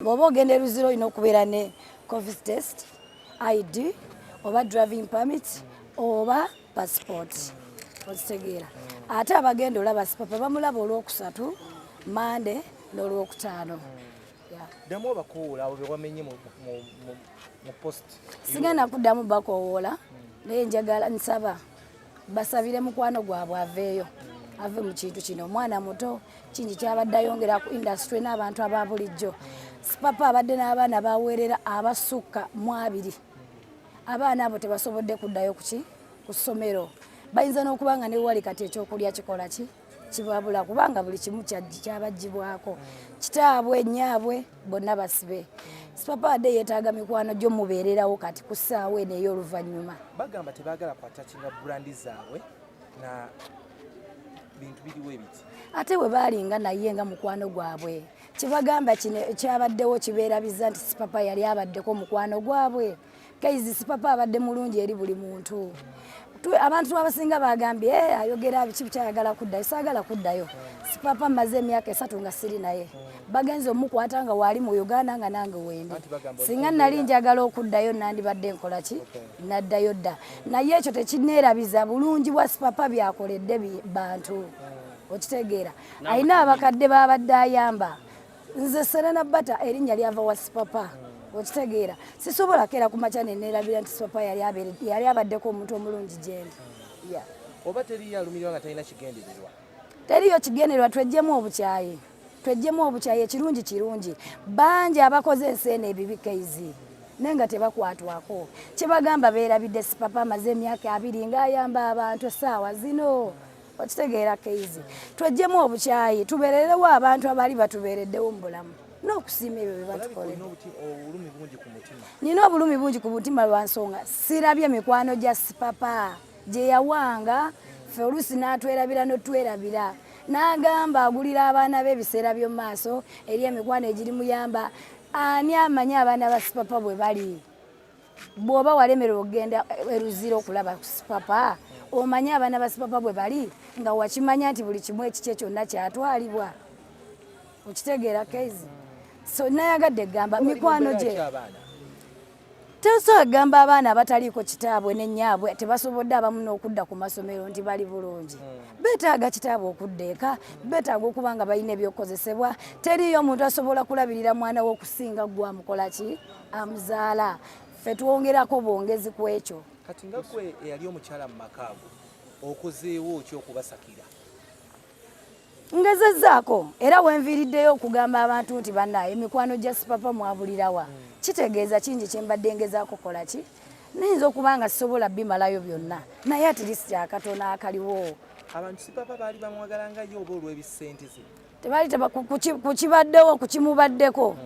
Bw'oba ogenda e Luzira olina okubeera ne covid test, ID oba driving permit oba passport, okitegeera? Ate abagenda olaba Sipapa bamulaba Olwokusatu, Mande n'Olwokutaano. Yeah. Ddamu obakowoola abo bewamenye mu post. Sigenda kuddamu bakowoola, naye njagala nsaba basabire mukwano gwabwe aveeyo, ave mu kintu kino. Omwana muto, kingi kyabadde ayongera ku industry n'abantu aba bulijjo. Sipapa abadde n'abaana baweerera abasukka mu 20. Abaana abo tebasobodde kuddayo kuki ku ssomero. Bayinza n'okuba nga newali kati ekyokulya kikola ki kibabula, kubanga buli kimu kyabagibwako. Kitaabwe, nyaabwe bonna basibe. Sipapa adde yeetaaga mikwano gyo mubeererawo kati ku ssaawa eno ey'oluvannyuma. Bagamba tebaagala kwattackinga brand zaabwe na bintu biriwo ebiti. Ate bwe baalinga naye nga mukwano gwabwe, kibagamba kino ekyabaddewo kibeerabiza nti Sipapa yali abaddeko mukwano gwabwe. Kaizi, Sipapa abadde mulungi eri buli muntu. Abantu abasinga bagambye, "Eh, ayogera biki bikyayagala kuddayo." Saagala kuddayo. Sipapa mmaze emyaka 3 nga siri naye. Bagenze omukwata nga waali mu Uganda nga nange wendi. Anti bagamba Singa nali njagala okuddayo, nandibadde nkola ki, naddayo dda. Naye ekyo tekineerabiza bulungi bwa Sipapa byakoledde bantu, okitegeera? Alina abakadde babadde ayamba. Nze Serena Bata, erinnya lyava wa Sipapa, okitegeera? Sisobola keera ku makya neneerabira nti Sipapa yali abaddeko omuntu omulungi gyendi. Yeah. Oba teriyo alumirwa nga talina kigendererwa? Teriyo kigendererwa. Twejjemu obukyayi, twejjemu obukyayi. Ekirungi kirungi. Bangi abakoze ensi eno ebibi keizi, naye nga tebakwatwako. Kyebagamba beerabidde Sipapa amaze emyaka 20 ng'ayamba abantu essaawa zino, okitegeera keizi? Twejjemu obukyayi, tubeererewo abantu abaali batubeereddewo mu bulamu n'okusiima ebyo bye Olabika batukoledde. Olina obulumi bungi ku mutima. Nina obulumi bungi ku mutima lwa nsonga sirabye mikwano gya Sipapa gye yawanga ffe. Oluusi n'atwerabira n'otwerabira, n'agamba agulira abaana be ebiseera by'omu maaso eri emikwano egirimuyamba. Ani amanyi abaana ba Sipapa bwe bali? Bw'oba walemererwa okugenda eruzira okulaba ku Sipapa, omanyi abaana ba Sipapa bwe bali, nga wakimanya nti buli kimu ekikye kyonna kyatwalibwa, okitegeera keizi? So nayagadde egamba mikwano gye abaana. Tosobola kugamba abaana abataliiko kitaabwe ne nnyaabwe, tebasobodde abamu n'okudda ku masomero, nti bali bulungi. Beetaaga kitaabwe okudda eka, beetaaga okuba nga balina ebyokukozesebwa. Teriiyo omuntu asobola kulabirira mwana we okusinga gwe amukola ki, amuzaala. Ffe twongerako bwongezi ku ekyo. Kati nga gwe eyali omukyala mu maka ago, okozeewo ki okubasakira? Ngezezzaako, era wenviiriddeyo okugamba abantu nti bannaye, emikwano gya Sipapa mwabulirawa? Kitegeeza kingi kyembadde ngezaako kola ki. Nayinza okuba nga sisobola bimalayo byonna, naye at least akatono akaliwo. Abantu Sipapa baali bamwagalanga ye oba olw'ebisente ze? Tebaali kukibaddewo kukimubaddeko.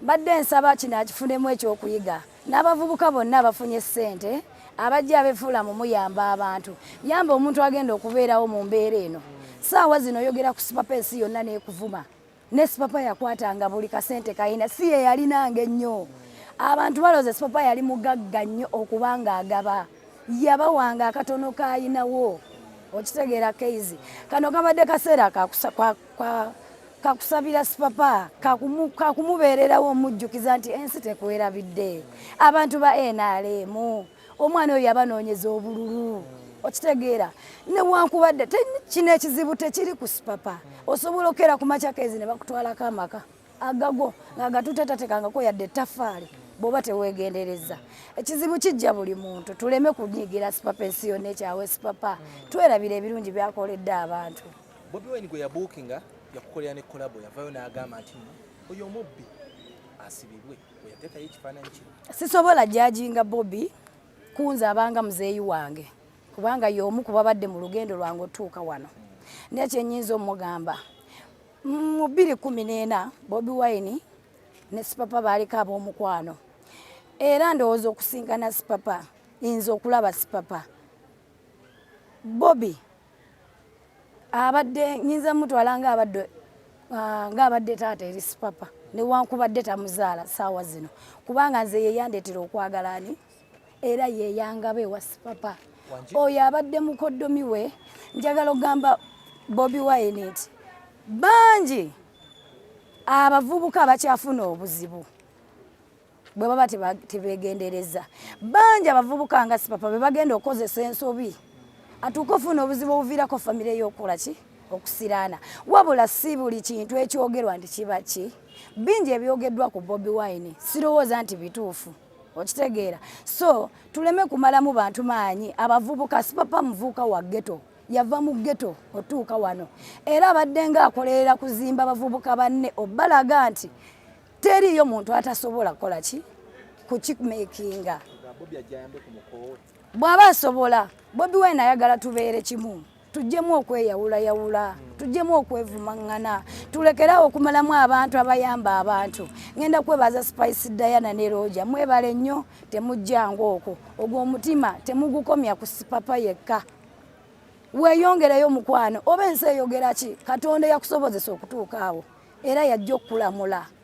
Mbadde nsaba kino akifunemu ekyokuyiga, n'abavubuka bonna abafunye ssente abajja abefuula mu muyamba abantu. Yamba omuntu agenda okubeerawo mu mbeera eno. Saawa zino oyogera ku Sipapa, ensi yonna n'ekuvuma. Ne Sipapa yakwatanga buli kasente kayina, si ye yalinanga ennyo. Abantu balowooza Sipapa yali mugagga nnyo okuba nga agaba. Yabawanga akatono kayinawo, okitegeera keizi? Kano kabadde kaseera kakusabira Sipapa, kakumubeererawo, omujjukiza nti ensi tekwerabidde. Abantu ba NRM, omwana oyo yabanoonyeza obululu, okitegeera? Newankubadde kino ekizibu tekiri ku Sipapa. Osobola okukeera ku makya kezi ne bakutwalako amaka agago nga gatutetatekangako yadde ettafaali bw'oba teweegendereza. Ekizibu kijja buli muntu. Tuleme kunyigira Sipapa. Ensi yonna ekyawe Sipapa, twerabira ebirungi byakoledde abantu. Bobi Wine gwe yabuukinga yakukolera ne collabo, yavayo n'agamba nti nno oyo omubbi asibibwe, bwe yateekayo ekifaananyi kino. Sisobola judginga Bobi kunze, abanga muzeeyi wange, kubanga y'omu ku babadde mu lugendo lwange otuuka wano. Naye kyenyinza omugamba, mu 2014 Bobi Wine ne Sipapa baaliko ab'omukwano, era ndowooza okusinkana Sipapa, nze okulaba Sipapa, Bobi abadde nyinza mutwala ngaabadde taata eri Sipapa, newankubadde tamuzaala saawa zino, kubanga nze yeyandeetera okwagala ani, era yeyangaba ewa Sipapa. Wangi? Oyo abadde mukoddomi we. Njagala okugamba Bobi Wine nti bangi. Abavubuka abakyafuna obuzibu bwe baba tebegendereza, bangi abavubuka nga Sipapa be bagenda okukozesa ensobi, atuuka ofuna obuzibu obuviirako famire y'okukola ki, okusiraana. Wabula si buli kintu ekyogerwa nti kiba ki. Bingi ebyogeddwa ku Bobi Wine sirowooza nti bituufu, okitegeera? So tuleme kumalamu bantu maanyi. Abavubuka, Sipapa muvubuka wa ghetto, yava mu ghetto otuuka wano, era abadde nga akolerera kuzimba bavubuka banne, obalaga nti teriiyo muntu atasobola kukola ki, kukimakinga. Bw'aba asobola. Bobi Wine ayagala tubeere kimu, tujjemu okweyawulayawula, tujjemu okwevumaŋŋana, tulekerawo okumalamu abantu abayamba abantu. Ngenda kwebaza Spice Diana ne Roger, mwebale nnyo, temujjanga okwo. Ogwo omutima temugukomya ku Sipapa yekka, weeyongereyo mukwano. Oba ensi eyogera ki, Katonda yakusobozesa okutuuka awo, era yajja okukulamula.